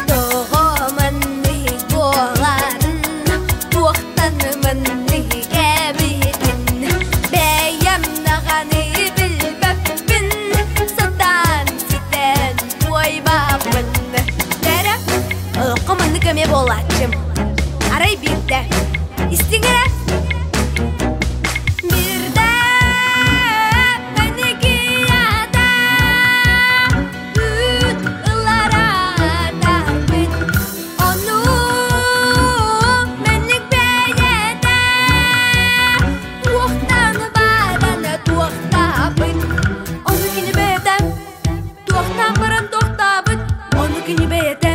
Тоҕо маннык буоларын, туохтан маннык эбитин бэйэм даҕаны билбэппин, сатаан ситэн туойбаппын. Бэрэ, олоххо маннык эмиэ буолааччым. Арай биирдэ, истиҥ эрэ. Биирдэ Паникията үүт ылара атаарбыт. Ону мэнник бэйэтэ туохтан баран туохтаабыт. Ону кини бэйэтэ туохтан баран туохтаабыт. Ону кини бэйэтэ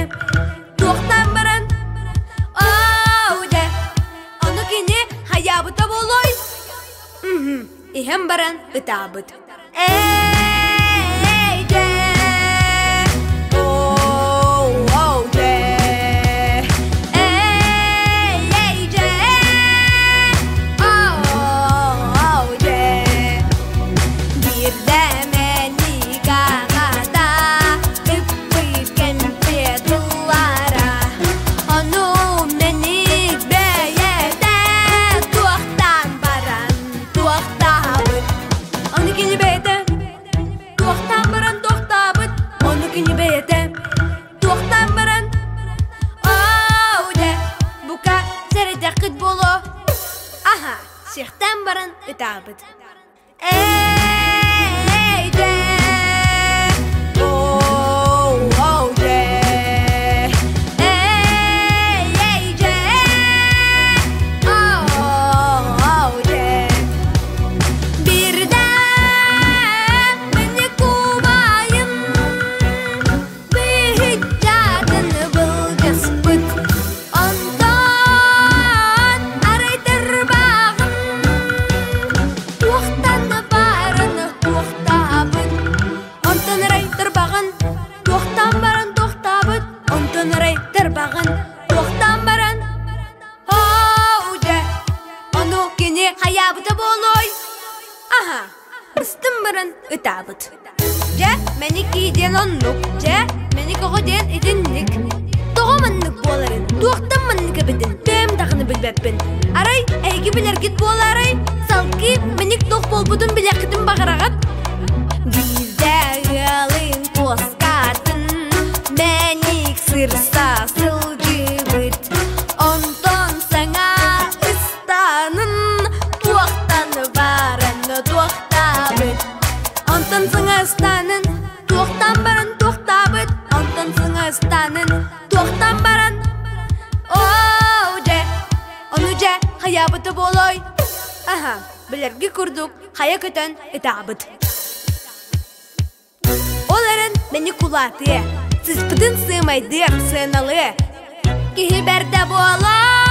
туохтан баран Оу дьэ, ону кини хайаабыта буолуой? Иһэн баран ытаабыт. Эй, дьэ, оу, дьэ, эй, дьэ, оу, дьэ. Биирдэ мэник аҕата ыппыт кэмпиэт ыллара. Ону мэник бэйэтэ туохтаан баран туохтаабыт. Ону кини бэйэтэ туохтаан баран туохтаабыт. Ону кини бэйэтэ туохтаан баран оу дьэ, бука сэрэйдэххит буолуо. Аһа, сиэхтээн баран ытаабыт. Эй, дьэ, оу, дьэ, эй, дьэ, оу, дьэ. Биирдэ мэник убайым биһиккатын былдьаспыт. Онтон арай тарбаҕын туохтан баарын туохтаабыт. Онтон арай тарбаҕын туохтан баран туохтаабыт. Онтон арай тарбаҕын туохтан баран Оу дьэ, ону кини хайаабыта буолуой? Аһа, быстым баран ытаабыт. Дьэ, мэник киһи диэн оннук, дьэ, мэник оҕо диэн итинник. Тоҕо маннык буоларын, туохтан маннык эбитин бэйэм даҕаны билбэппин. Арай, эһиги билэргит буолаарай, салгыы мэник туох буолбутун билиэххитин баҕараҕыт? Биирдэ ыалын куоскатын мэник сырса сылдьыбыт. Онтон саҥа ыстанын туохтан баран туохтаабыт. Онтон саҥа ыстанын туохтан баран туохтаабыт. Онтон саҥа ыстанын туохтан баран Оо дьэ, ону дьэ хайаабыта буолуой? Аһа, билэрги курдук хайа көтөн ытаабыт. Ол эрэн мэник улаатыа, сыспытын сыымайдыа, сыаналыа. Киһи бэрдэ буолар.